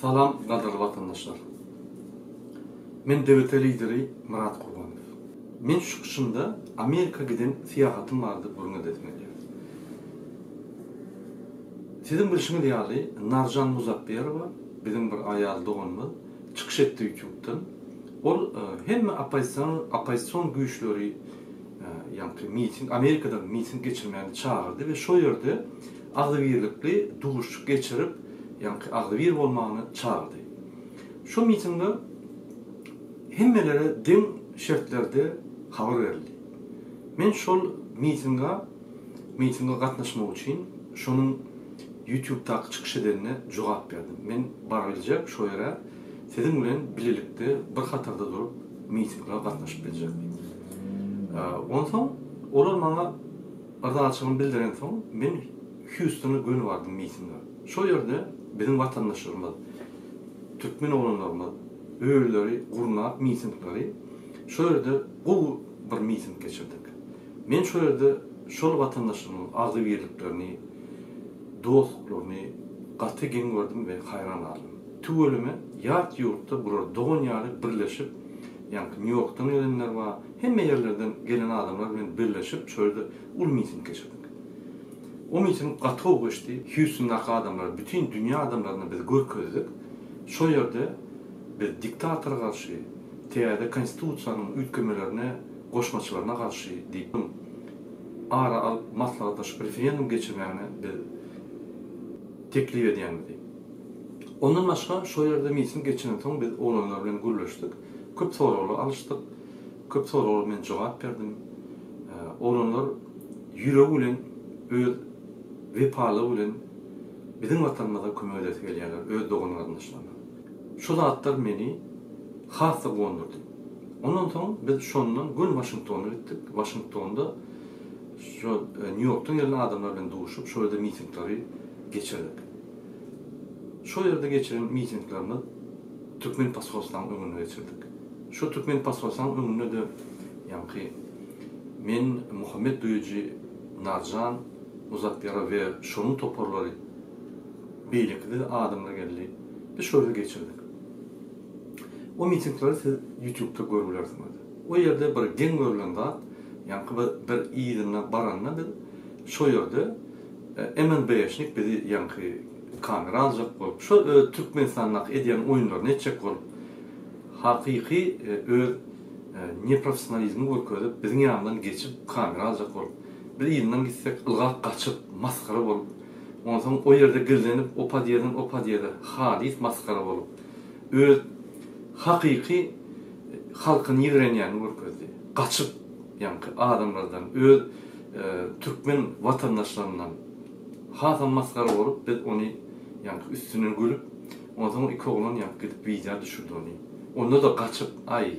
Salam gadyrly watandaşlar. Men DWT lideri Myrat Gurbanow. Men şu çykyşymda Amerika giden syýahatym barada gürrüň edesim gelýär. Siziň bilşiňiz ýaly Narjan Muzapberowa biziň bir aýal doganymyz çykyş etdi ýutubdan. Ol hemme oppozision oppozision güýçleri ýaňky miting Amerikada miting geçirmäni çagyrdy we şo ýerde agzybirlikli duşuşyk geçirip ýaňky agzybir bolmagyny çagyrdy. Şo mitingde hemmelere deň şertlerde habar berildi. Men şol mitinga mitinge gatnaşmak üçin şonuň ýutubdaky çykyş edenine jogap berdim. Men barybiljek şo ýere siziň bilen bilelikde bir hatarda durup mitinge gatnaşyp biljek diýip. Onsoň olar maňa yzaçylygyny bildirensoň men Hýustona göni bardym mitinge. Şol ýerde biziň watandaşlarymyz, türkmen oglanlarymyz özleri gurnap mitingleri şol ýerde gowy bir miting geçirdik. Men şol ýerde şol watandaşlarymyň agzybirliklerini, dostluklaryny gaty geň gördüm we haýran galdym. Tüweleme, ýat ýurtda bular dogan ýaly birleşip, ýaňky Nýu-Ýorkdan gelenler bar, hemme ýerlerden gelen adamlar bilen birleşip şol ýerde uly miting geçirdik. O miting gaty gowy geçdi. Hýustondaky adamlara, bütin dünýä adamlaryna biz görkezdik. Şo ýerde biz diktatora garşy, täze konstitusiýanyň üýtgemelerine, goşmaçalaryna garşy diýip, ara alyp maslahatlaşyp referendum geçirmäni biz teklip edýänimizi. Ondan başga şo ýerde miting geçirensoň biz oglanlar bilen gürleşdik. Köp soraglar alyşdyk. Köp soraglara men jogap berdim. Oglanlar ýüregi bilen, öz wepalygy bilen biziň Watanymyza kömek edesi gelýärler, öz dogan-garyndaşlaryna. Şu zatlar meni has-da guwandyrdy. Ondan soň biz şondan göni Waşingtona gitdik. Waşingtonda şo Nýu-Ýorkdan gelen adamlar bilen duşup, şo ýerde mitingleri geçirdik. Şo ýerde geçiren mitinglerimiz türkmen posolstwanyň öňünde geçirdik. Şo türkmen posolstwanyň öňünde-de ýaňky men, Muhammet Duýujy, Narjan Muzapberow we şonuň toparlary, beýleki-de adamlar geldi. Biz şo ýerde geçirdik. O mitingleri siz ýutubda görüp bilersiňiz. O ýerde bir geň görlen zat, ýaňky bir bir yzyna baranda biz şo ýerde MNB-şnik bizi ýaňky kamera aljak bolup, şo öz Türkmenistandaky edýän oýunlaryny etjek bolup, hakyky öz neprofessionalizmini görkezip, biziň ýanymyzdan geçip kamera aljak bolup, biz yzyndan gitsek ylgap gaçyp, masgara bolup, onsoň o ýerde gizlenip o podýezden o podýeze halys masgara bolup, öz hakyky halkyny ýigrenýänini görkezdi. Gaçyp ýaňky adamlardan, öz türkmen watandaşlaryndan hasam masgara bolup biz ony ýaňky üstünden gülüp, onsoň iki oglan ýaňky gidip wideo düşürdi ony. Onda-da gaçyp, aý,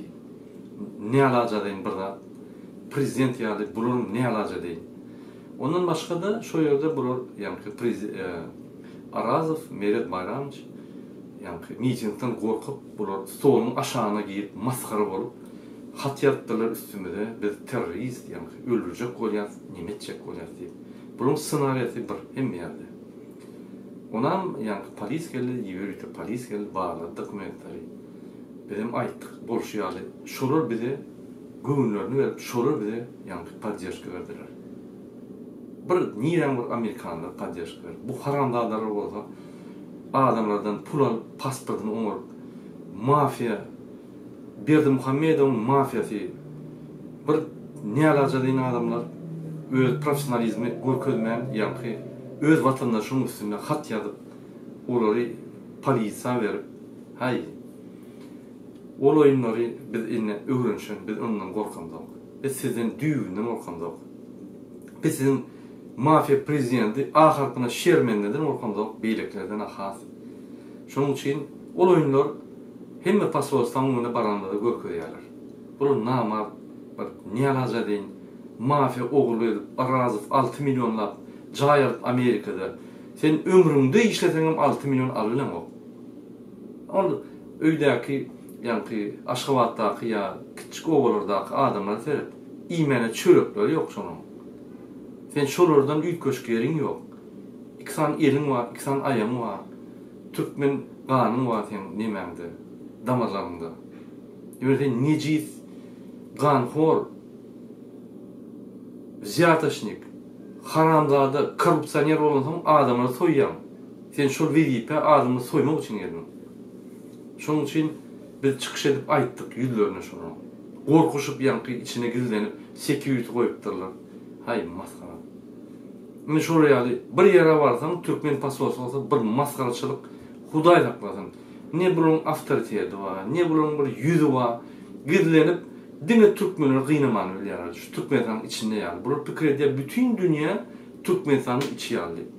nälajadeýin bir zat, prezident ýaly bularyň nälajadeýin. Ondan başga-da şo ýerde bular ýaňky Arazow Meret Baýramowiç ýaňky mitingden gorkup bular stoluň aşagyna girip masgara bolup hat ýazypdyrlar üstümize biz terrorist ýaňky öldürjek bolýas neme etjek bolýas diýip. Bularyň ssenariýasy bir hemme ýerde. Onam ýaňky polis geldi ýörite polis geldi barlady dokumentleri. Bizem aýtdyk bolşy ýaly şolar bize göwünlerini berip şolar bize ýaňky podderşka berdiler. Bir niräň bir amerikanlar podderşka berdi. Bu haramzadalar bolsa adamlardan pul alyp pasportyny oňaryp mafiýa Berdimuhamedowyň mafiýasy bir nälajadeýin adamlar öz professionalizmi görkezmän ýaňky öz watandaşyň üstünde hat ýazyp olary polisiýa berip haý Ol oýunlary biz indi öwrenişen, biz ondan gorkamzok. Biz sizden düýbünden gorkamzok. Biz siziň mafiýa prezidenti A harpyna şermendeden gorkamzok, beýlekilerden-ä has. Şonuň üçin ol oýunlar hemme posolstwaň öňüne baranymyzda görkezýärler. Bular namart, bir nälajadeýin mafiýa ogurlyk edip, Arazow alty millionlap jaý alyp Amerikada. Sen ömrüňde işleseňem alty million alybileňok. Ol öýdäki, ýaňky Aşgabatdaky ýa kiçjik obalardaky adamlara seret. Iýmäne çörekleri ýok şolaň. Sen şolardan üýtgeşik ýeriň ýok. Iki sany eliň bar, iki sany aýagyň bar. Türkmen ganyň bar seň nemäňde, damarlaryňda. Ýöne sen nejis, ganhor, wzýatoçnik, haramzada, korrupsioner bolansoň adamlary soýýaň. Sen şol wezipä adamlary soýmak üçin geldiň. Şonuň üçin biz çykyş edip aýtdyk ýüzlerine şonuň. Gorkuşyp ýaňky içine gizlenip security goýupdyrlar. Haý masgara. Indi şolar ýaly bir ýere barsaň türkmen posolstwasy bir masgaraçylyk Hudaý saklasyn. Ne bularyň awtoriteti bar, ne bularyň bir ýüzi bar. Gizlenip diňe türkmenleri gynamany bilýärler. Şu Türkmenistanyň içinde ýaly. Bular pikir edýär bütin dünýä Türkmenistanyň içi ýaly diýip.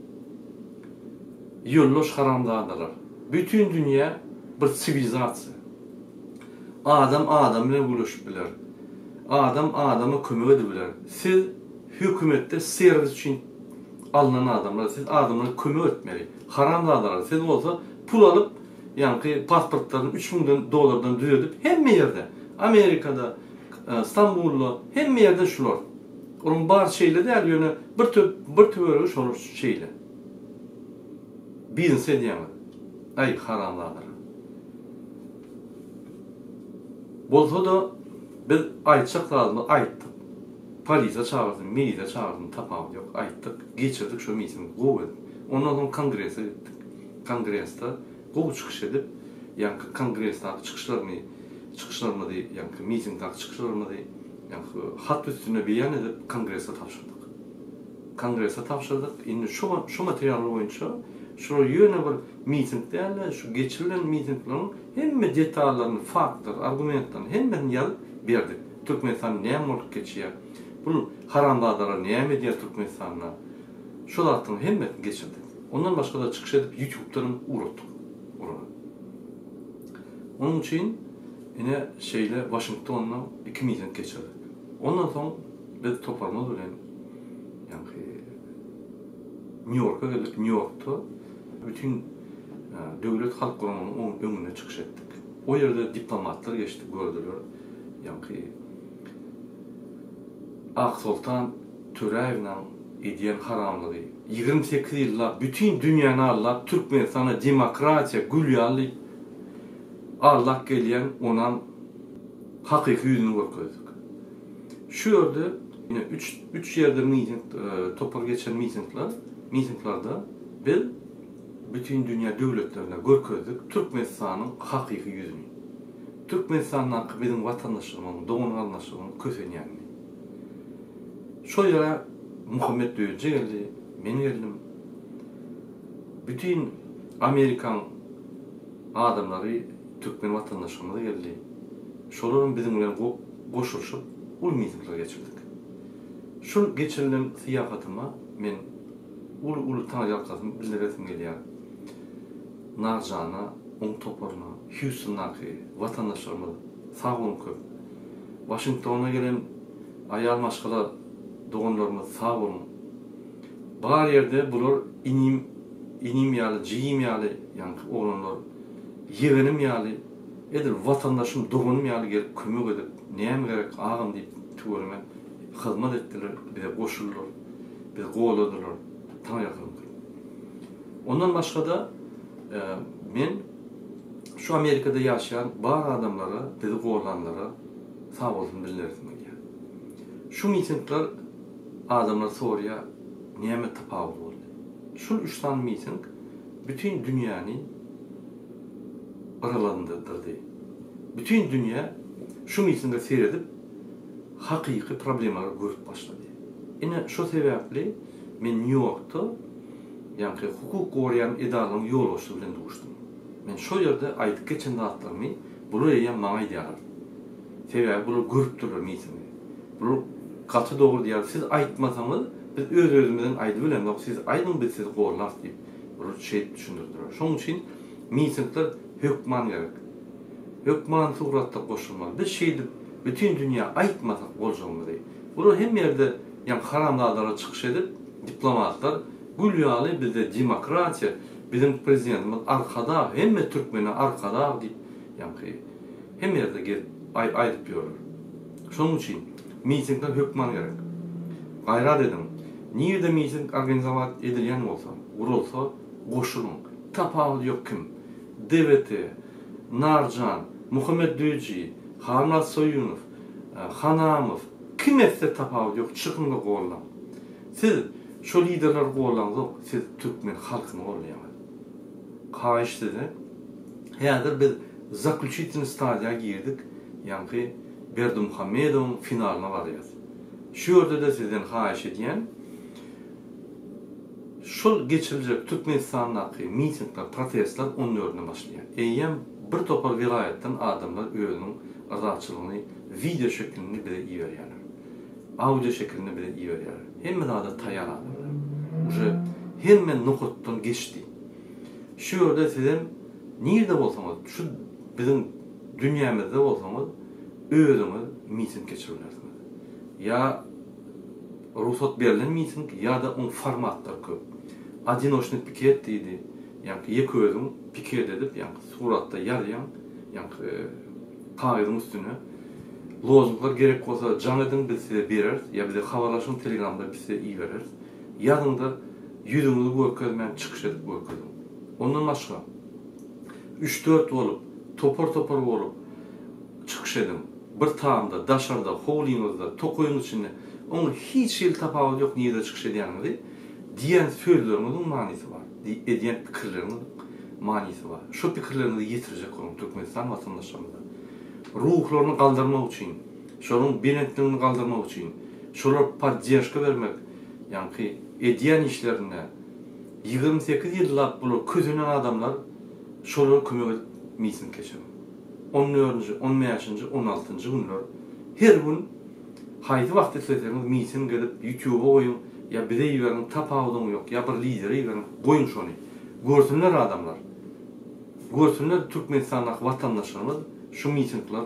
Ýoldaş haramzadalar. Bütin dünýä bir siwilizasiýa. Adam adam bilen gürleşip biler. Adam adama kömek edibiler. Siz hökümetde serwis üçin alnan adamlar. Siz adamlara kömek etmeli. Haramzadalar. Siz bolsa pul alyp ýaňky pasportlaryny üç müňden dollardan düzedip hemme ýerde Amerikada, Stambulda hemme ýerde şular. Olaryň bary şeýle däl ýöne bir bir töweregi şolar şeýle. Biznes edýäňiz. Aý haramzadalar. Bolsa-da biz aýtjak zadymyzy aýtdyk. Polisiýa çagyrsyn, milisiýa çagyrsyn tapawudy ýok. Aýtdyk, geçirdik şo mitingi gowy edip. Ondan soň kongrese gitdik. Kongresde gowy çykyş edip, ýaňky kongresdaky çykyşlarymy, çykyşlarymyzy, ýaňky mitingdaky çykyşlarymyzy ýaňky hat üstünde beýan edip kongrese tabşyrdyk. Kongrese tabşyrdyk. Indi şo şo materiallar boýunça şular ýöne bir miting däl-de, şu geçirilen mitingleriň hemme detallaryny, faktlary, argumentlerini hemmesini ýazyp berdik. Türkmenistanda näme bolup geçýär? Bul haramzadalar näme edýär Türkmenistanda? Şo zatlaryň hemmesini geçirdik. Ondan başga-da çykyş edip ýutubdanam ugratdyk olara. Onuň üçin ine şeýle Waşingtonda iki miting geçirdik. Ondan soň Biz toparymyz bilen ýaňky Nýu-Ýorka geldik. Nýu-Ýorkda bütin döwlet halk guramanyň öňünde çykyş etdik. O ýerde diplomatlar geçdi, gördüler. Ýaňky Aksoltan Töräýewnaň edýän haramlygy. 28 ýyllap bütin dünýäni aldap, Türkmenistana demokratiýa gül ýaly diýip aldap gelýän onam hakyky ýüzüni görkezdik. Şu ýerde ine üç üç ýerde miting topar geçen mitingler mitinglerde biz bütin dünýä döwletlerine görkezdik Türkmenistanyň hakyky ýüzüni. Türkmenistandaky biziň watandaşlarymyzyň, dogan-garyndaşlarymyzyň kösenýänini. Şo ýere Muhammet Döwje geldi, men geldim. Bütin Amerikaň adamlary türkmen watandaşlarymyz geldi. Şolaram biziň bilen goşulyşyp uly mitingler geçirdik. Şul geçirilen syýahatyma men uly-uly taňryýalkasyn bildiresim gelýär. Narjana, oň toparyna, Hýustondaky watandaşlarymyz sag boluň köp. Waşingtona gelen aýal maşgala doganlarymyz sag boluň. Bar ýerde bular inim, inim ýaly, jigim ýaly ýaňky oglanlar, ýegenim ýaly Edil watandaşym, doganym ýaly gelip kömek edip, näme gerek agam diýip tüweleme hyzmat etdiler, bize goşuldylar, bizi goldadylar. Taňryýalkasyn köp. Ondan başga-da men şu Amerikada ýaşaýan bar adamlara, bizi goldanlara sag bolsun bildiresim gelýär. Şu mitingler adamlar soraýar, näme tapawudy boldy? Şul üç sany miting bütin dünýäni yralandyrdy. Bütin dünýä şu mitinge seredip, hakyky problemalary görüp başlady. Ine, şo sebäpli men Nýu-Ýorkda ýaňky hukuk goraýan edaralaryň ýolbaşçysy bilen duşdum. Men şo ýerde aýdyp geçen zatlarymy bular eýýäm maňa aýdýarlar. Sebäbi bular görüpdirler mitingi. Bular gaty dogry diýýärler, siz aýtmasaňyz, biz öz-özümizden aýdybilemzok, siz aýdyň, biz sizi gollarys diýip, bular şeýdip düşündirdiler. Şonuň üçin Mitingler hökman gerek. Hökman suratda goşulmaly. Biz şeýdip bütin dünýä aýtmasak boljagymyzy. Bular hemme ýerde ýaňky haramzadalar çykyş edip, diplomatlar gül ýaly bizde demokratiýa, biziň prezidentimiz arkadag, hemme türkmene arkadag diýip ýaňky hemme ýerde gezip aýdyp ýörler. Şonuň üçin mitingler hökman gerek. Gaýrat ediň. Nirde miting organizowat edilýän bolsa, guralsa goşulyň. Tapawudy ýok kim. DWT, Narjan, Muhammet Düýeji, Halmyrat Soýunow, Hanamow, kim etse tapawudy ýok çykyňda gollaň. Siz şo liderleri gollaňzok siz türkmen halkyny gollaýaňyz. Haýyş size häzir biz zaklýuçitelnyý stadiýa girdik ýaňky Berdimuhamedowyň finalyna barýas. Şu ýerde-de sizden haýyş edýän Şol geçiriljek Türkmenistandaky mitingler, protestler on dördüne başlaýar. Eýýäm bir topar welaýatdan adamlar özüniň yzaçylygyny wideo şeklinde bize iberýärler. Audio şeklinde bize iberýärler. Hemme zada taýýar adamlar. Uje hemme nokatdan geçdi. Şu ýerde sizem nirde bolsaňyz, şu biziň dünýämizde bolsaňyz özüňiz miting geçirip bilersiňiz. Ýa Rugsat berlen miting ýa-da oň formatlary köp. Odinoçnyý piket diýdi. Ýaňky ýeke özüň piket edip, ýaňky suratda ýazýaň, ýaňky kagyzyň üstüne. Lozunglar gerek bolsa jaň ediň biz size bereris ýa bize habarlaşyň telegramda biz size ibereris. Ýazyňda ýüzüňizi görkezmän çykyş edip görkeziň. Ondan başga üç-dört bolup, topar-topar bolup çykyş ediň. Bir tamda, daşarda, howlyňyzda, tokaýyň içinde, oň hiç hili tapawudy ýok nirede çykyş edýäniňizi, diýen sözleriňiziň manysy bar, edýän pikirleriňiziň manysy bar. Şo pikirleriňizi ýetirjek boluň Türkmenistan watandaşlarymyza. Ruhlaryny galdyrmak üçin, şolaryň belentligini galdyrmak üçin, şolara podderžka bermek, ýaňky edýän işlerinde 28 ýyllap bular kösenen adamlar şolara kömek edip miting geçiriň. On dördünji, on bäşinji, on altynjy günler her gün haýsy wagt isleseňiz miting edip ýutýuba goýuň ýa bize iberiň tapawudyň ýok ýa bir lidere iberiň goýuň şony görsünler adamlar görsünler Türkmenistandaky watandaşlarymyz şu mitingler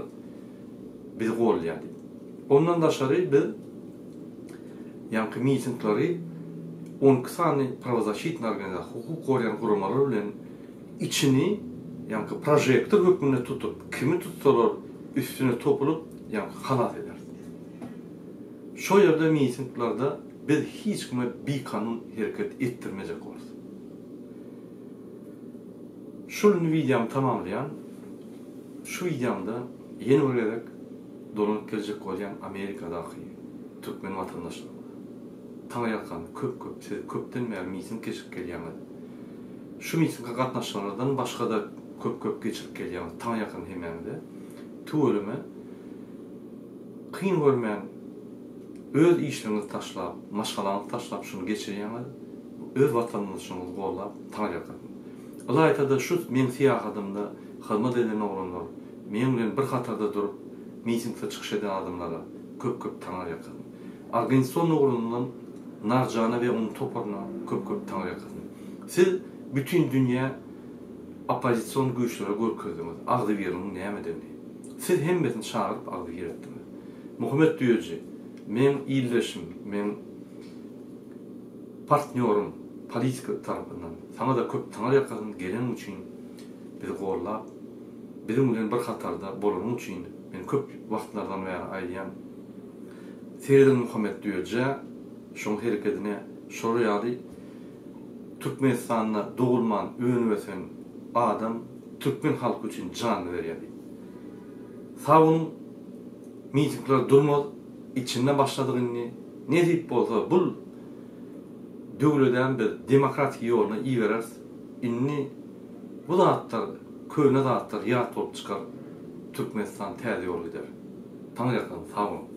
bizi goldaýar diýip. Ondan daşary biz ýaňky mitingleri 12 sany prawozaşitnyý organizasiýa hukuk goraýan guramalar bilen içini ýaňky prožektor hökmünde tutup, kimi tutsalar üstüne topulyp, ýaňky halas ederis. Şo ýerde mitinglerde biz hiç kime bikanun hereket etdirmejek bolarys. Şul indi wideomy tamamlaýan. Şu wideomda ýene bir gezek dolanyp geljek bolýan Amerikadaky türkmen watandaşlaryma. Taňryýalkan köp köp siz köpden bäri miting geçirip gelýäňiz. Şu mitinge gatnaşanlardan başgada köp köp geçirip gelýäňiz Taňryýalkan hemmäňize. Tüweleme kyn görmän öz işleriňizi taşlap maşgalaňyzy taşlap şuny geçirýäňiz öz watandaşlaryňyzy gollap Taňryýalkasyn. Ylaýtada şu meň syýahatymda hyzmat eden oglanlar meň bilen bir hatarda durup mitingde çykyş eden adamlara köp köp Taňryýalkasyn. Organizasion ugrundan Narjana we onuň toparyna köp-köp taňryýalkasyn. Siz bütin dünýä oppozision güýçlere görkezdiňiz agzybirligiň nämedigini. Siz hemmesini çagyryp agzybir etdiňiz. Muhammet Düýeji, meň ildeşim, meň partnýorym politika tarapyndan. Saňa-da köp taňryýalkasyn geleniň üçin, bizi gollap, biziň bilen bir hatarda bolanyň üçin men köp wagtlardan bäri aýdýan. Serediň Muhammet Düýejä, şoň herekedine şolar ýaly Türkmenistanda dogulman önüp ösen adam türkmen halky üçin janyny berýär diýip. Sag boluň mitingler durmaz içinde başladyk indi nesip bolsa bul döwledem biz demokratik ýoluna ibereris indi bu zatlar köne zatlar ýat bolup çykar Türkmenistan täze ýol gider. Taňryýalkasyn sag boluň.